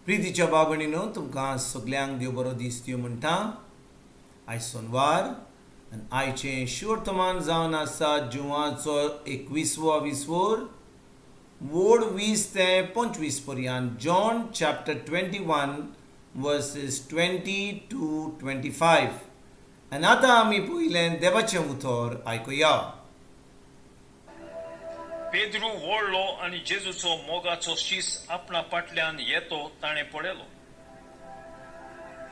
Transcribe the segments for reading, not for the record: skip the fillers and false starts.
प्रितीच्या भाव भयणीनो, तुमकां सगल्यांक देव बरो दीस दिवं म्हणटा. आयज सोनवार आनी आयचें शुवर्तमान जावन आसा जुवाचो 21वो विसवोर, वोड 20 ते 25 पर्यंत, John chapter 21 verses 20 to 25. आनी आतां आमी पयलें देवाचें उतर आयकुया. पेद्रू वळ्ळो आनी जेजूचो मोगाचो शीस आपणा फाटल्यान येतो ताणें पळयलो.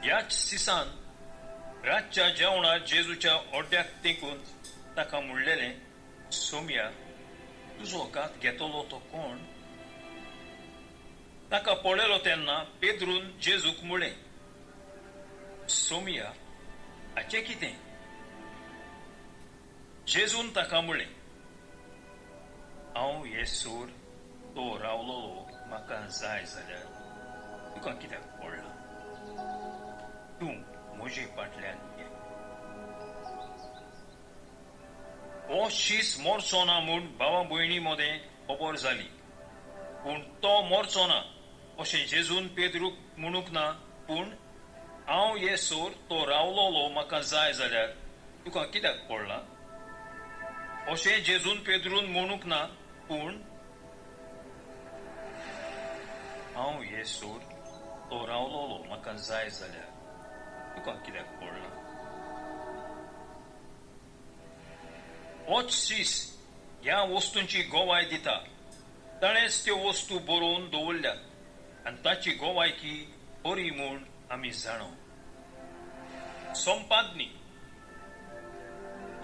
ह्याच शिसान रातच्या जेवणाक जेजूच्या ओड्याक तेंकून ताका म्हणलेलें, सोमया, तुजो घात घेतलो तो कोण? ताका पळयलो तेन्ना पेद्रून जेजूक म्हणलें, सोमया, हाचें कितें? जेजून ताका म्हणलें, हांव येसर तो रावलोलो म्हाका जाय जाल्यार तुका कित्याक पडलां? तूं म्हजे फाटल्यान ये. हो शीस मरचो ना म्हूण भावा भयणी मदें खबर जाली, पूण तो मरचो ना अशें जेजून पेद्रूक म्हणूंक ना, पूण हांव येसर तो रावलोलो म्हाका जाय जाल्यार तुका कित्याक पडलां अशें जेजून पेद्रून म्हणूंक ना, पूण हांव येसर तो रावलोलो म्हाका जाय जाल्यार तुका कित्याक पडलां? होच शीस ह्या वस्तूंची गोवाय दिता. ताणेंच त्यो वस्तू बरोवन दवरल्यात आनी ताची गोवायकी बरी म्हूण आमी जाणो. संपादनी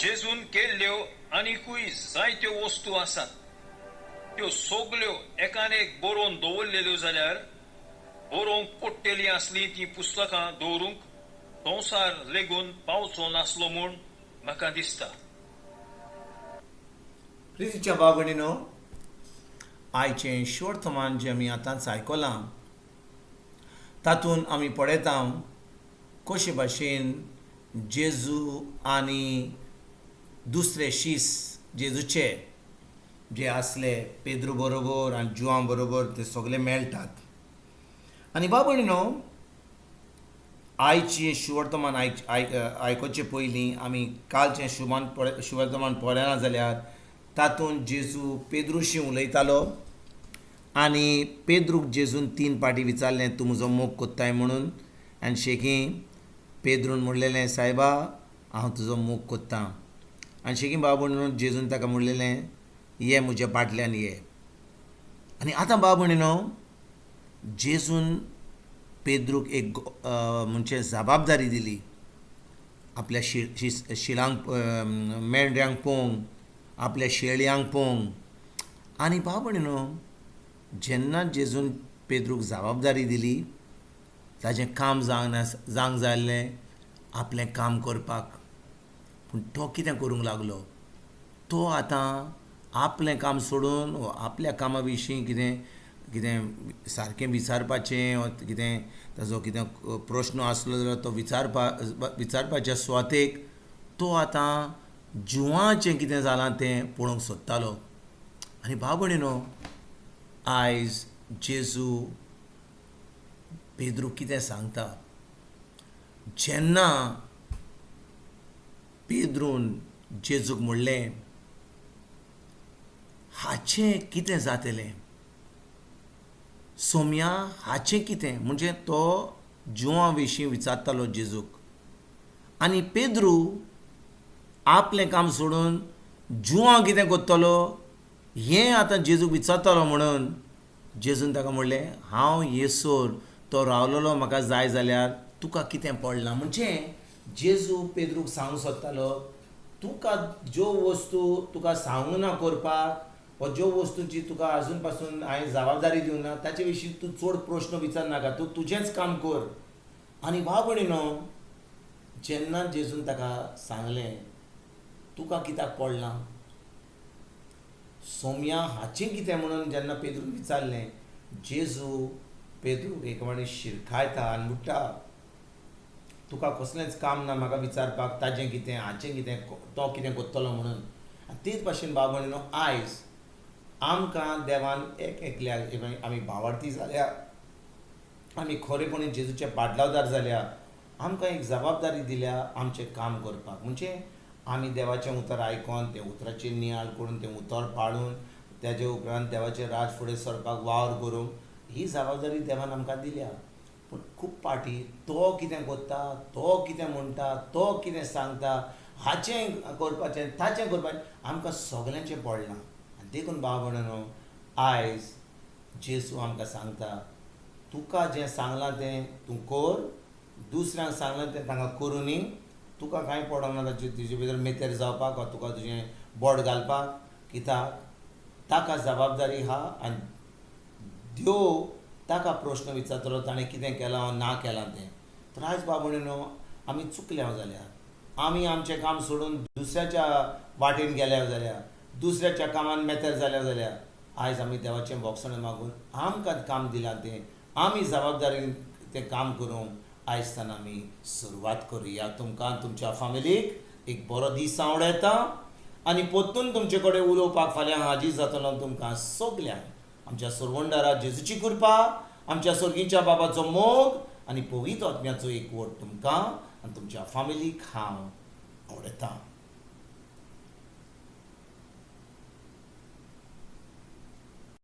जेजून केल्ल्यो आनिकूय जायत्यो वस्तू आसात. त्यो सगल्यो एकान एक बरोवन दवरलेल्यो जाल्यार बरोवंक पडटेलीं आसलीं तीं पुस्तकां दवरूंक संवसार लेगून पावचो नासलो म्हूण म्हाका दिसता. प्रितीच्या भाव भयणीनो, आयचें शुवर्तमान जें आमी आतांच आयकलां, तातूंत आमी पळयता कशे भाशेन जेजू आनी दुसरे शीस जेजूचे जे आसले, पेद्रू बरोबर आनी जुवां बरोबर ते सगळे मेळटात. आनी भाव भयणीनो, आयचें शुवर्तमान आयकुचे पयलीं आमी कालचें शुमान पळय शुवर्तमान पळयना जाल्यार तातूंत जेजू पेद्रुशी उलयतालो आनी पेद्रूक जेजून तीन पाटी विचारलें, तूं म्हजो मोग कोत्ताय म्हणून. आनी शेकी पेद्रून म्हणलेलें, सायबा, हांव तुजो मोग कोत्तां. आनी शेकी बाबू म्हणून जेजून ताका म्हणलेलें, ये, म्हज्या फाटल्यान ये. आनी आतां बाबू न्हू, जेजून पेद्रूक एक म्हणजे जबाबदारी दिली, आपल्या शिलांक, मेंढऱ्यांक पोवंक, आपल्या शेळयांक पोवंक. आनी बाबू न्हू, जेन्ना जेजून पेद्रूक जबाबदारी दिली, ताजें काम जावंक जावंक जाय आसलें आपलें काम करपाक, पूण तो कितें करूंक लागलो? तो आतां आपलें काम सोडून आपल्या कामा विशीं कितें कितें सारकें विचारपाचें वा कितें ताजो कितें प्रश्न आसलो जाल्यार तो विचारपाच्या सुवातेक तो आतां जुवाचें कितें जालां तें पळोवंक सोदतालो. आनी भाव भयणीनो, आयज जेजू पेद्रूक कितें सांगता? जेन्ना पेद्रून जेजूक म्हणलें, हाचें कितें जातलें सोमया, हाचें कितें? म्हणजे तो जुवां विशीं विचारतालो जेजूक. आनी पेद्रू आपलें काम सोडून जुवां कितें करतलो हें आतां जेजूक विचारतालो. म्हणून जेजून ताका म्हणलें, हांव येसर तो रावलेलो म्हाका जाय जाल्यार तुका कितें पडलां? म्हणजे जेजू पेद्रूक सांगूंक सोदतालो, तुका ज्यो वस्तू तुका सांगूंक ना करपाक वा ज्यो वस्तूची तुका आजून पासून हांवें जबाबदारी दिवंक ना, ताचे विशीं तूं चड प्रश्न विचारनाका, तूं तुजेंच काम कर. आनी भाव भयणीनो, जेन्ना जेजून ताका सांगलें, तुका कित्याक पडलां सोमया, हाचें कितें म्हणून जेन्ना पेद्रून विचारलें, जेजू पेद्रूक एक वाणी शिरकायता आनी म्हणटा, तुका कसलेंच काम ना म्हाका विचारपाक ताजें कितें, हाचें कितें, तो कितें करतलो म्हणून. आनी तेच भाशेन भाव भयणीनो, आयज आमकां देवान एक एकल्याक, आमी भावार्थी जाल्या आमी खरेपणी जेजूचे पाडलावदार जाल्या आमकां एक जबाबदारी दिल्या आमचें काम करपाक. म्हणजे आमी देवाचें उतर आयकोन तें उतराचेर नियाळ करून तें उतर पाळून तेजे उपरांत देवाचें राज फुडें सरपाक वावर करूंक ही जबाबदारी देवान आमकां दिल्या. पूण खूब फावटी तो कितें करता, तो कितें म्हणटा, तो कितें सांगता, हाचें करपाचें ताचें करपाचें आमकां सगल्यांचें पडलां. आनी देखून भाव भयणांनो आयज जेजू आमकां सांगता तुका जें सांगलां तें तूं कर, दुसऱ्यांक सांगलां तें तांकां करूं न्ही. तुका कांय पडना ताचे तुजे भितर मेतेर जावपाक वा तुका तुजें बोट घालपाक, कित्याक ताका जबाबदारी आहा आनी देव ताका प्रश्न विचारतलो ताणें कितें केलां वा ना केलां तें. तर आयज भाव भयणीनो आमी चुकल्या जाल्यार, आमी आमचें काम सोडून दुसऱ्याच्या वाटेन गेल्या जाल्यार, दुसऱ्याच्या कामान मेतेर जाल्या जाल्यार आयज आमी देवाचें बोगसणें मागून आमकां काम दिलां तें आमी जबाबदारीन तें काम करूंक आयज आमी सुरवात करुया. तुमकां तुमच्या फामिलीक एक बरो दीस आवडयता आनी परतून तुमचे कडेन उलोवपाक फाल्यां हाजीर जातलो. तुमकां सगल्यांक आमच्या सरवंडारा जेजूची कृपा, आमच्या सर्गीच्या बाबाचो मोग आनी पवित्र आत्म्याचो एकवट तुमकां आनी तुमच्या फामिलीक हांव आवडयतां.